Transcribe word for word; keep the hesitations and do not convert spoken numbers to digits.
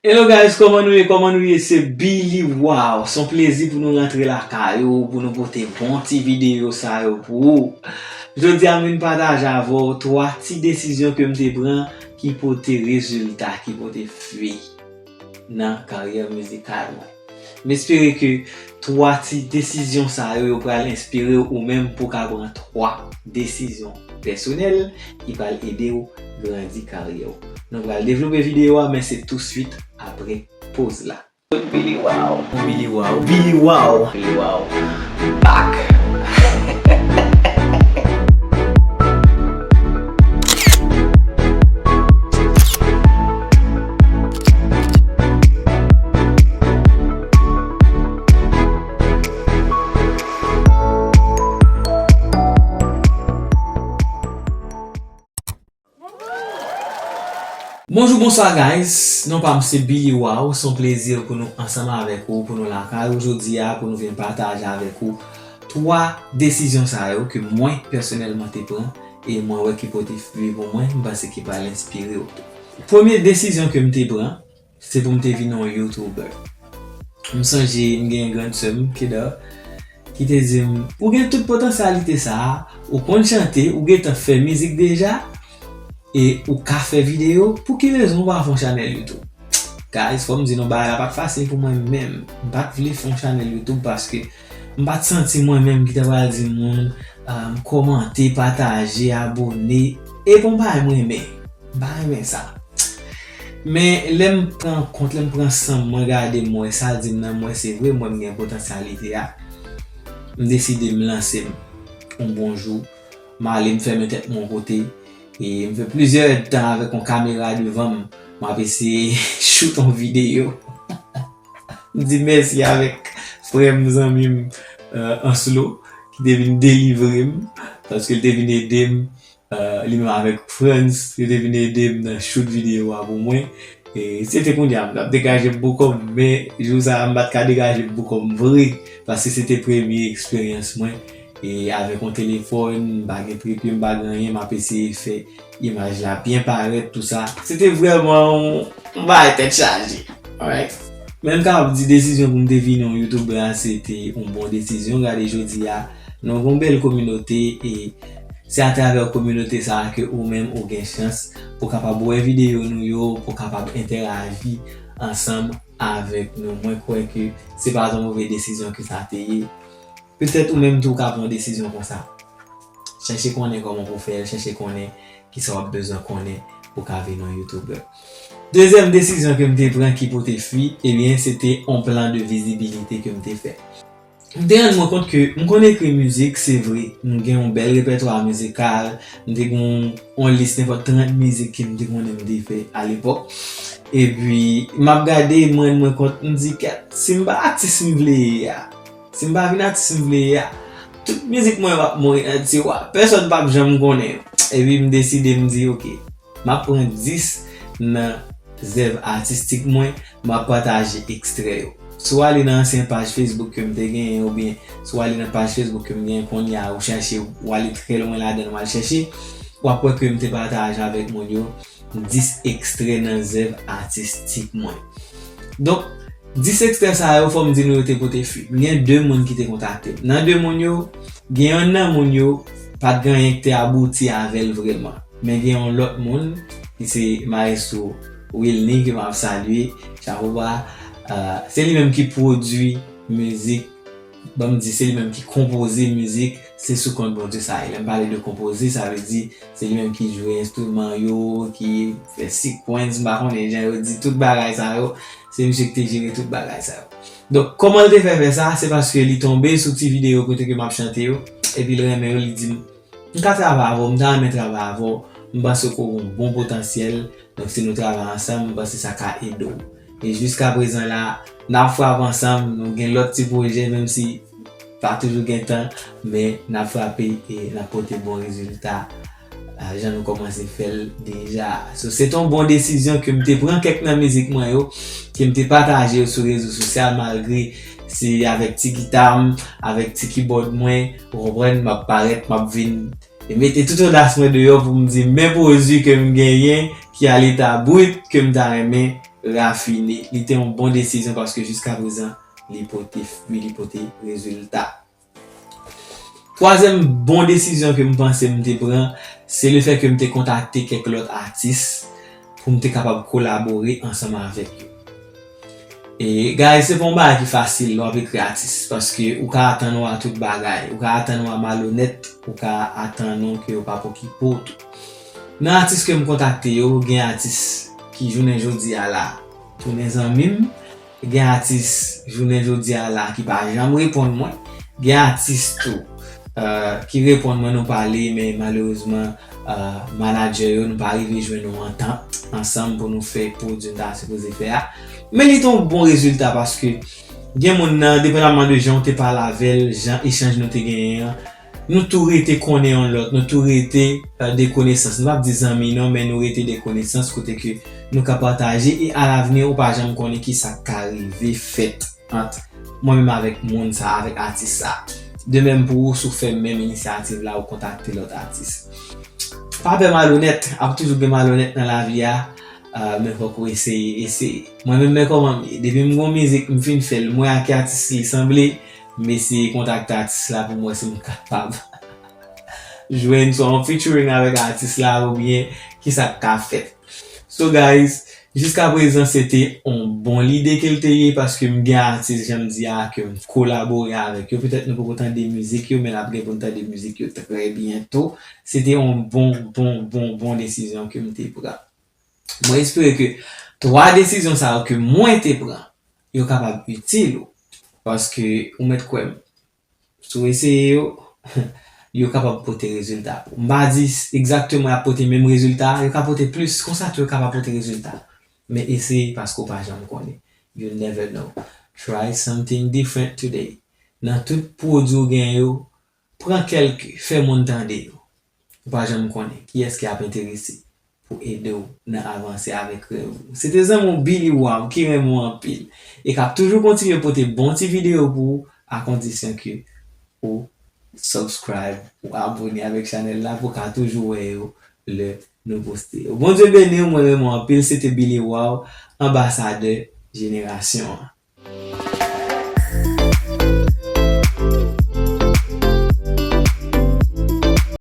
Hello guys, kòman nou ye? Kòman nou ye? Se Billy Wow. Se yon plezi pou nou rantre lakay ou, pou nou pote bon ti videyo sa yo pou ou. Jodi a, m vin pataje avè w twa ti desizyon ke m te pran ki pote rezilta, ki pote fwi nan karyè mizikal mwen. M espere ke twa ti desizyon sa yo, yo pral enspire w ou menm pou w ka pran twa desizyon pèsonèl ki pral ede w grandi karyè w. Nou pral devlope videyo a, men se touswit apre poz la. Billy Wow. Billy Wow. Billy Wow. Billy Wow. Back. Bonjou, bonswa guys. Non pa m se Billy Wow. Se yon plezi pou nou ansanm avèk ou, pou nou lakay ou jodi a, pou nou vin pataje avèk ou twa desizyon sa yo ke mwen pèsonèlman te pran e mwen wè ki pote fwi pou mwen, m panse ki pral enspire w tou. Premye desizyon ke m te pran, se pou m te vin yon YouTuber. M sonje m gen yon grann sè m, Keda, ki te di m, "Ou gen tout potansyalite sa a, ou konn chante, ou gentan fè mizik deja, e ou ka fè videyo, pou ki rezon ou pa fè yon chanèl YouTube?" Guys, fò m di nou, bagay la pa t fasil pou mwen menm. M pa t vle fè yon chanèl YouTube paske m pa t santi mwen menm ki ta pral di moun, um, kòmante, pataje, abòne. E pa yon bagay mwen renmen. M pa renmen sa. Men lè m pran kont, lè m pran san m, mwen gade m, mwen sa di m nan, mwen se vre, mwen m gen potansyalite a. M deside m lanse m. Yon bon jou, m ale m fèmen tèt mwen yon kote. E m fè plizyè èdtan avèk yon kamera devan m. M ap eseye shoot yon videyo. M di mèsi avèk frè m, zanmi m, euh, Anslo, ki te vin delivre m, paske l te vin ede m. Euh, li menm avèk Frantz, yo te vin ede m nan shoot videyo a pou mwen. E se te kounye a m t ap degaje m pou kò m, men jou sa a m pa t ka degaje m pou kò m vre, paske se te premye eksperyans mwen. E avèk yon telefòn, m pa gen tripye, m pa gen anyen, m ap eseye fè imaj la byen parèt, tou sa. Se te vrèman yon, yon bagay tèt chaje. Alright? Men m kapab di desizyon pou m te vin yon YouTuber a, se te yon bon desizyon. Gade jodi a, nou gen yon bèl kominote e se atravè kominote sa a ke ou menm ou gen chans pou kapab wè videyo nou yo, pou kapab entèyaji ansanm avèk nou. Mwen kwè ke se pa t yon move desizyon ke sa te ye. Petèt ou menm tou w ka pran yon desizyon konsa. Chèche konnen kòman pou w fè l, chèche konnen kisa w ap bezwen konnen pou w ka vin yon YouTuber. Dezyèm desizyon ke m te pran ki pote fwi, ebyen, se te yon plan de vizibilite ke m te fè. M te rann mwen kont ke m konn ekri mizik, se vre. M gen yon bèl repètwa mizikal. M te gen yon, yon lis nenpòt trant mizik ke m te konnen m te fè alepòk. Epi, m ap gade, m rann mwen kont, m di, "Kèt, si m pa atis m vle ye a, si m pa vin atis m vle ye a, tout mizik mwen yo ap mouri nan tiwa. Pèsonn p ap janm konnen yo." Epi, m deside, m di, "Oke, m ap pran dis nan zèv atistik mwen, m ap pataje ekstrè yo." Si w ale nan ansyen paj Facebook ke m te genyen, oubyen si w ale nan paj Facebook ke m genyen kounye a, ou chèche, ou ale trè lwen ladan l, w al chèche, w ap wè ke m te pataje avèk moun yo dis ekstrè nan zèv atistik mwen. Donk, dis ekstrè sa yo, fò m di nou, yo te pote fwi. M gen de moun ki te kontakte m. Nan de moun yo, gen yonn nan moun yo, pa t gen anyen ki te abouti avè l vrèman. Men gen yon lòt moun, ki se Maestro Wilny, ke m ap salye, chapo ba, euh, se li menm ki pwodui mizik, ban m di, se li menm ki konpoze mizik, Se Sou Kont Bondye sa ye. Lè m pale de konpoze, sa vle di, se li menm ki jwe enstriman yo, ki fè sequence, m pa konnen jan yo di tout bagay sa yo, se misye ki te jere tout bagay sa yo. Donk, kòman l te fè fè sa? Se paske li tonbe sou ti videyo kote ke m ap chante yo, epi l renmen yo, li di m, "M ka travay avè w, m ta renmen travay avè w, m panse ke w gen yon bon potansyèl, donk si nou travay ansanm, m panse sa ka ede w." E jiskaprezan la, n ap frape ansanm, nou gen lòt ti pwojè, menm si pa toujou gen tan, men n ap frape e n ap pote bon rezilta, a, jan nou kòmanse fè l deja. So, se te yon bon desizyon ke m te pran kèk nan mizik mwen yo, ke m te pataje yo sou rezo sosyal, malgre se avèk ti gita m, avèk ti kibòd mwen, ou konprann, m ap parèt, m ap vin e mete tout odas mwen deyò pou m di, men pwodui ke m genyen, ki a leta brit, ke m ta renmen, rafine. Li te yon bon desizyon paske jiska prezan, li pote fwi, li pote rezilta. Twazyèm bon desizyon ke m panse m te pran, se lefèt ke m te kontakte kèk lòt atis pou m te kapab kolabore ansanm avèk yo. E, guys, se pa yon bagay ki fasil lè w ap ekri atis, paske ou ka atann ou a tout bagay, ou ka atann ou a malonèt, ou ka atann ou ke yo p ap okipe w tou. Nan atis ke m kontakte yo, gen atis ki jounen jodi a la tounen zanmi m, gen atis jounen jodi a la ki pa janm reponn mwen, gen atis tou, euh, ki reponn mwen, nou pale, men malerezman, euh, manadjè yo, nou pa rive jwenn yon antant ansanm pou nou fè pwodui n ta sipoze fè a. Men li te yon bon rezilta paske gen moun nan, depandaman de jan w te pale avè l, jan echanj nou te genyen an, nou tou rete konnen youn lòt, nou tou rete, euh, de konesans. Nou p ap di zanmi non, men nou rete de konesans kote ke nou ka pataje e alavni ou pa janm konnen kisa k ka rive fèt ant mwen menm avèk moun sa, avèk atis sa. De menm pou ou, si w fè menm inisyativ la, ou kontakte lòt atis. Pa pè malonèt, ap toujou gen malonèt nan lavi a, euh, men fòk ou eseye, eseye. Mwen menm, men kòman m ye. Depi m gon mizik, m fin fè l, m wè a ki atis li sanble, m eseye kontakte atis la pou m wè si m kapab jwenn swa yon featuring avèk atis la oubyen kisa k ka fèt. So guys, jiska prezan se te yon bon lide ke l te ye paske m gen atis jan m di a ke m kolabore avèk yo. Petèt nou poko tande mizik yo, men n ap gen pou n tande mizik yo trè byento. Se te yon bon, bon, bon, bon desizyon ke m te pran. Mwen espere ke twa desizyon sa yo ke mwen te pran, yo kapab itil ou. Paske ou mèt kwè m, si w eseye yo, yo kapab pote rezilta pou ou. M pa di s-, egzakteman y ap pote menm rezilta, yo ka pote plis, konsa tou yo kapab pote rezilta. Men eseye paske w pa janm konnen. You never know. Try something different today. Nan tout pwodui w gen yo, pran kèlke, fè moun tande yo. Ou pa janm konnen kiyès ki ap enterese pou ede w nan avanse avèk rèv ou. Se te zanmi w Billy Wow ki renmen w anpil e k ap toujou kontinye pote bon ti videyo pou ou, a kondisyon ke ou subscribe, ou abone avèk chanèl la pou w ka toujou wè yo lè nou poste yo. Bondye beni w, mwen renmen w anpil. Se te Billy Wow, anbasadè jenerasyon an.